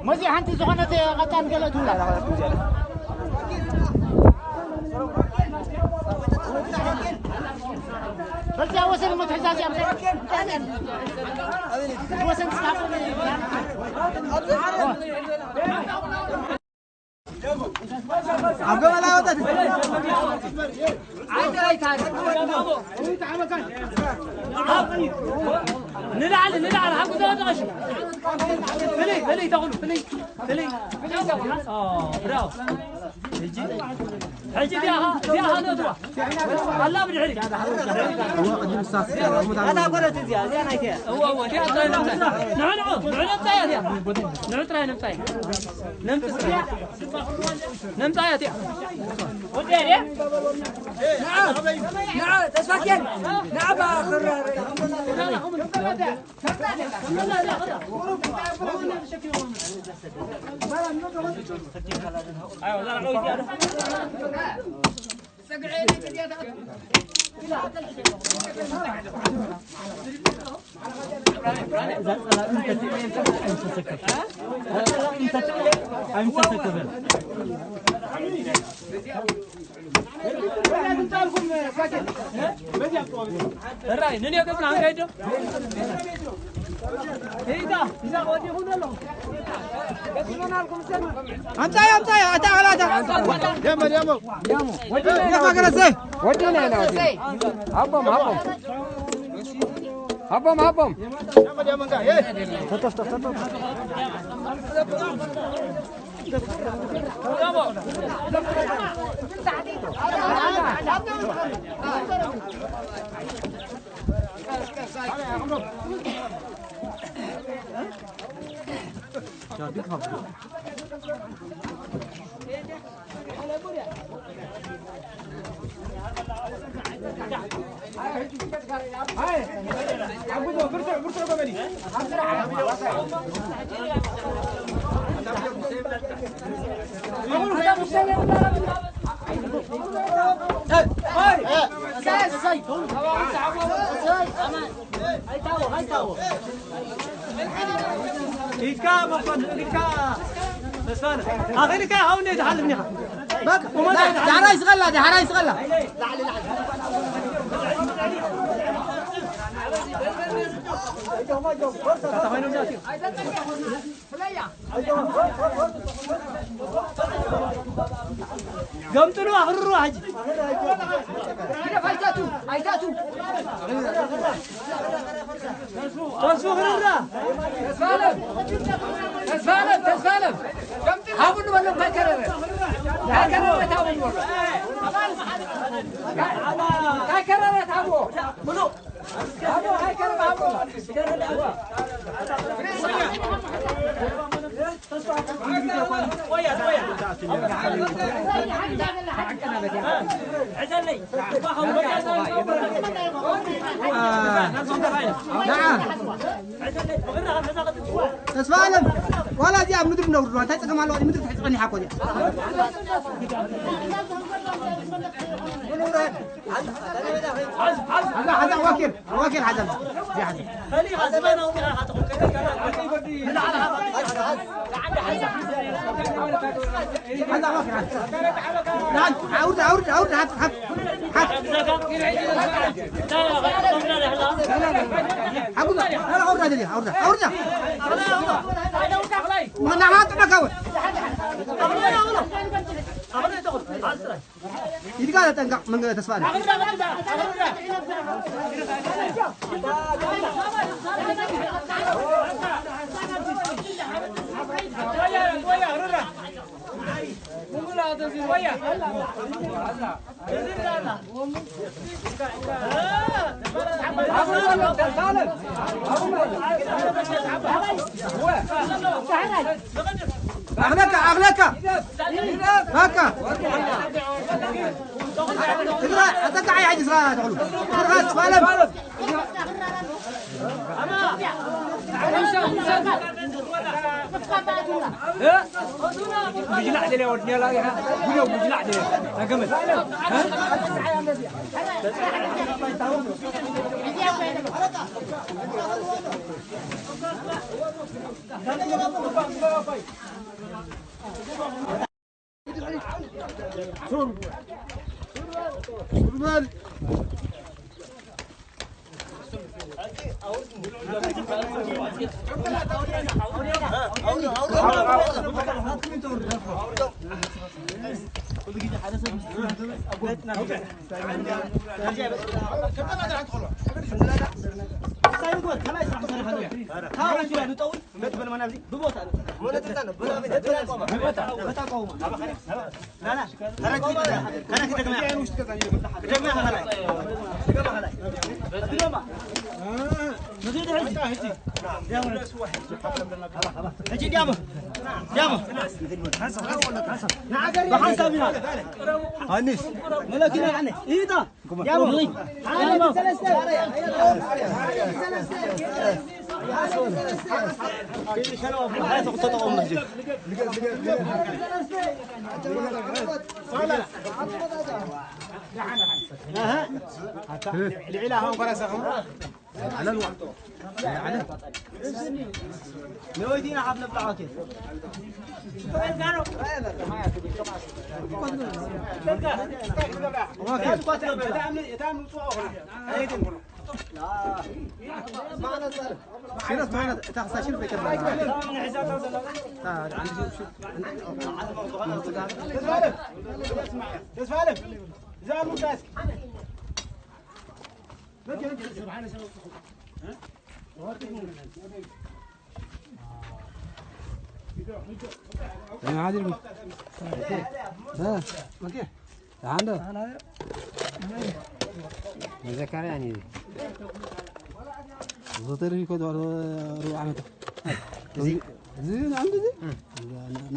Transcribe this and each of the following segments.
መዚ ሓንቲ ዝኾነት ቀጣን ገለ ትብላ። በዚያ ወሰን መትሕዛ እዚኣ ወሰን ትስሓቦ። ኣብ ገመላ ወጣት። ንላዕሊ፣ ንላዕሊ፣ ሃጉ ዘወጣሽ። ፍልይ፣ ፍልይ፣ ተኹሉ፣ ፍልይ፣ ፍልይ፣ ፍልይ፣ ተኹሉ። ኦ፣ ብራቮ። ሕጂ፣ ሕጂ እዚኣ፣ እዚኣ ሃለትዋ። ኣላ ብድሕሪ። እዋ፣ ቅድም ሳስ፣ ኣታ ጎረት እዚኣ፣ እዚኣ ናይከ። እዋ፣ እዋ፣ እዚኣ ጥራይ ነምጻ። ንዑ፣ ንዑ፣ ንዑ ነምጻ እያ እዚኣ። ንዑ ጥራይ ነምጻ እያ። ነምጽ ጥራይ። ነምጻ እያ እቲኣ። ወዲ እያ። ንዓ፣ ንዓ፣ ተስፋ ኬን። ንዓ፣ ባኽር። ራይ ነን ያገብና አንጋይዶ ሄይታ ይዛ ወዲ ሁነሎ። አምጣ፣ አምጣ፣ አታ፣ አላታ። ደሞ፣ ደሞ። ወዲ ነህ፣ ወዲ ነህ። አቦም፣ አቦም። አቦም፣ አቦም። ተተፍ፣ ተፍ፣ ተፍ። ኢድካ መኮንን፣ ኢድካ ተስፋነ። ኣኺልካ ሃው እንደ ዝሓልፍ ኒኻ። በቃ፣ ቁመት ዳ-፣ ዳሕራይ ስቐላ፣ ዳሕራይ ስቐላ። ገምጥሉ ኣኽርሩ ሕጂ። ግደፍ ኣይታቱ፣ ኣይታቱ። ተስፉ ኽርራ። ተስፋለም፣ ተስፋለም፣ ተስፋለም። ሃቡኒ በሎም ከይከረረ። ከይከረረ ሃቡኒ በሎም። ተስፋ ኣለም ዋላ እዚኣ ምድሪ ነውርዶ እንታይ ፀገም ኣለዋ? ምድሪ ትሕቲ ፀኒሓ እኮ እዚኣ። ሓዛ ሓዛ ወኪል ወኪል ሓዛ እዚኣ ሓዛ ሓዛ ወኪል ሓዛ ኣውርድ ኣውርድ ኣውርድ ሓብ ሓብ ሓብ ሓጉዛ ኣውርዳ ደሊያ ኣውርዳ ኣውርዳ ምናኻ ጥመካወ ይድጋ ተጠንቀቕ መንገ ተስፋ ኣኽለካ ኣኽለካ በቃ ትግራ ኣጠቃዓይ ሕጂ ስራ ተኽሉ ትግራ ስፋለም ልዕሊ ኣኻን ኮራሳኹም ንወይቲና ካብ ነብላዖት መዘከርያ ዞተሪ ኮ ዶ ሩብ ዓመት እዚ ንዓመት እዚ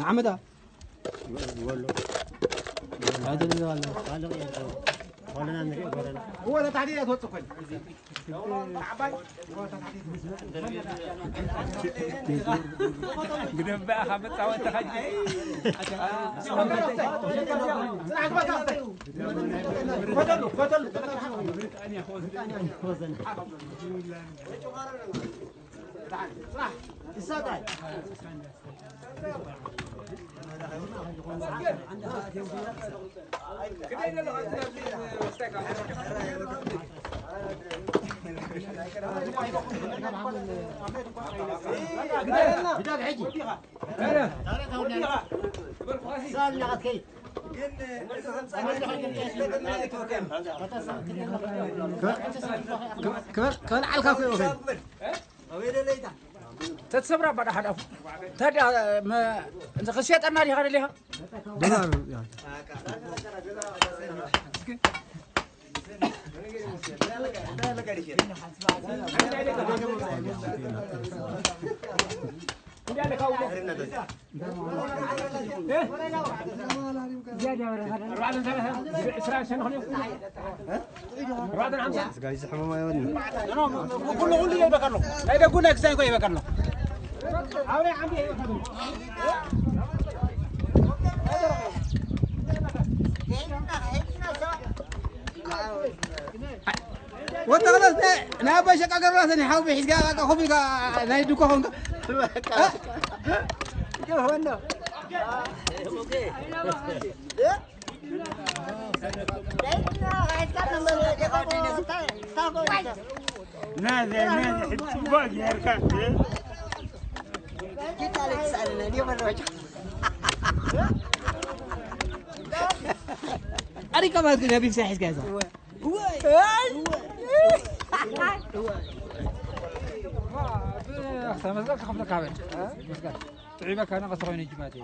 ንዓመታ ግደባ ካብ መፃወቲ ሓጂ ክበልዓልካ ኮ ተትሰብራ ባዳ ሓዳፉ ታዲያ ክሸጠና ዲኻ ደሊኻ ዶላር ስጋ ይዝሕመም ኣይወድን። ኩሉ ኩሉ ይበቀሎ ናይ ደጉ ናይ ክሳይ ኮ ይበቀሎ ወተቕለስ ናይ ኣባይ ሸቃ ገርባሰኒ ሓውቢ ሒዝካ በቃ ኮፍ ኢልካ ናይ ድኳ ኮንካ ኣሪካ ማለት ግን ቢብሳ ሒዝካ እዛ ተመስገን ክኸፍለካ በል መስገን ጥዒበካ ነቐስ ኮይኑ ጅማቴ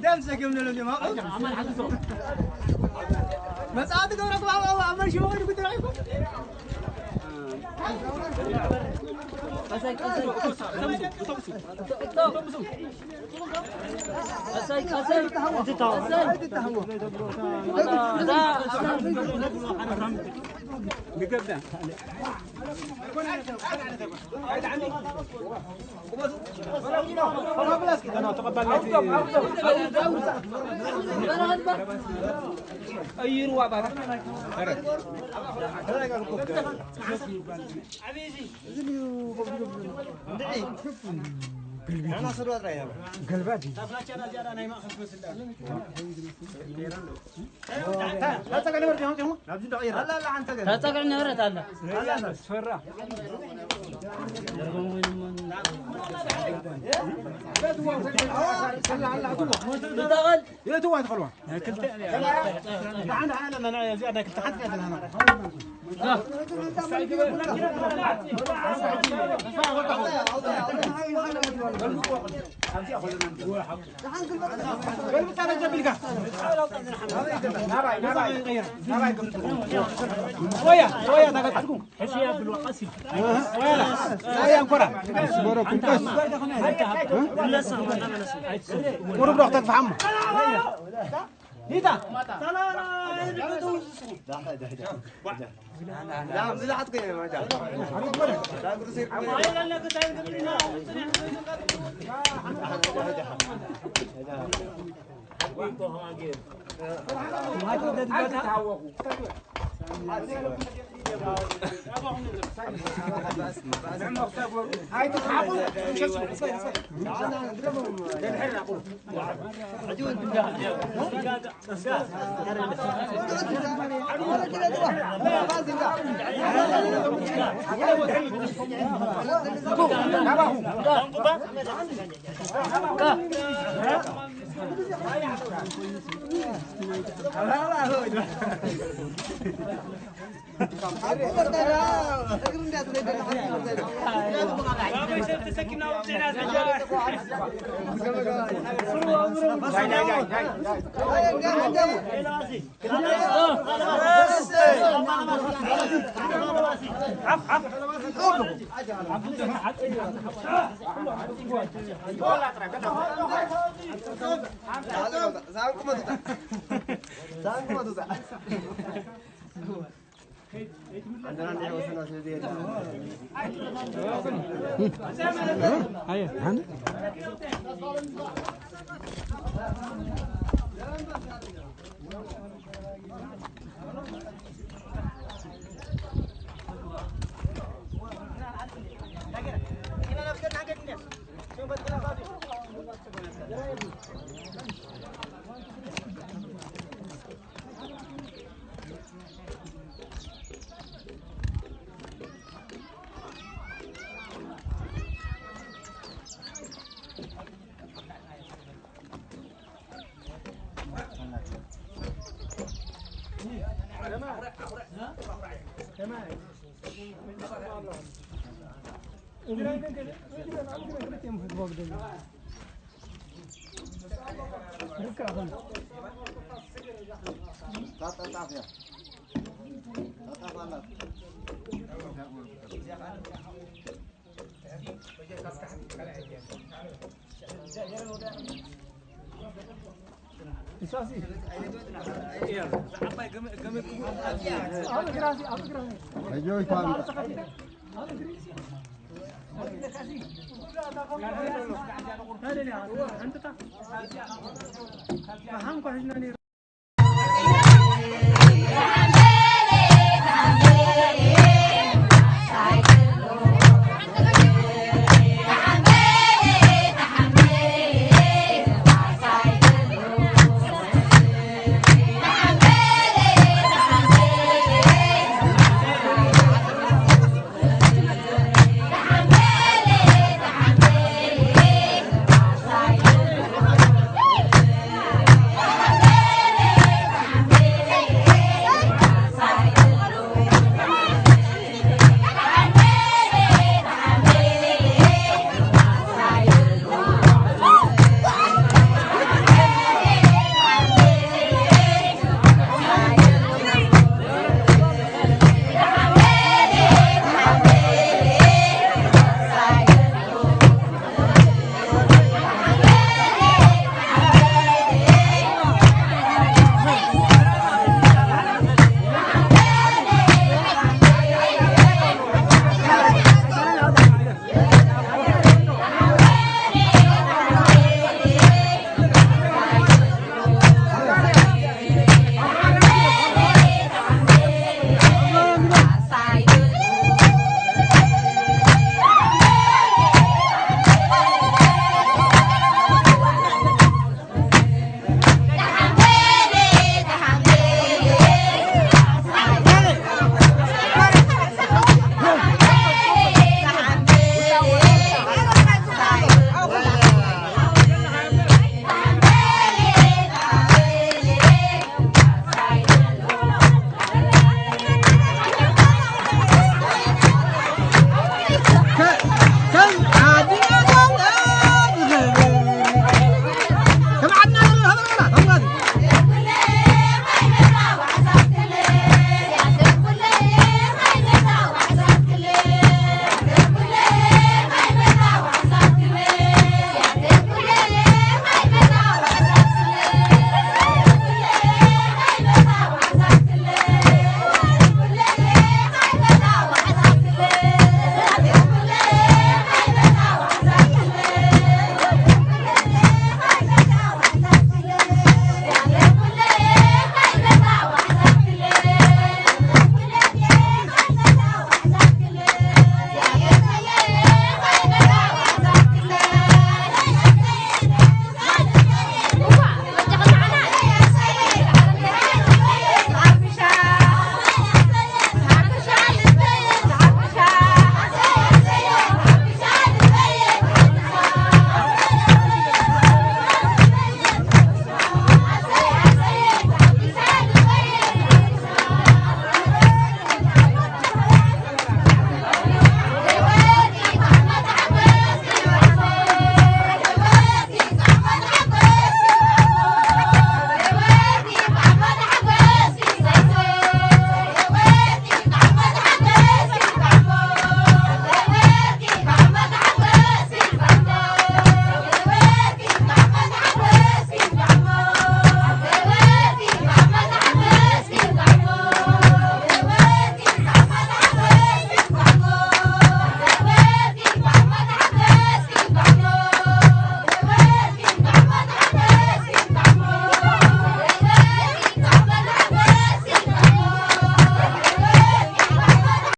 ደም ዘገምነሉ ሊማ መጽሐፍ ገብረ ክባባው ኣመር ሽሞ ወዲ ጉድራ ይኮ ታጸግዕ ነበረት ኣላ የእትዋ ትኸልዋ ቁሩብ ዶ ክተግፍሓሞ ሓንኳ ሒዝና ነይሩ።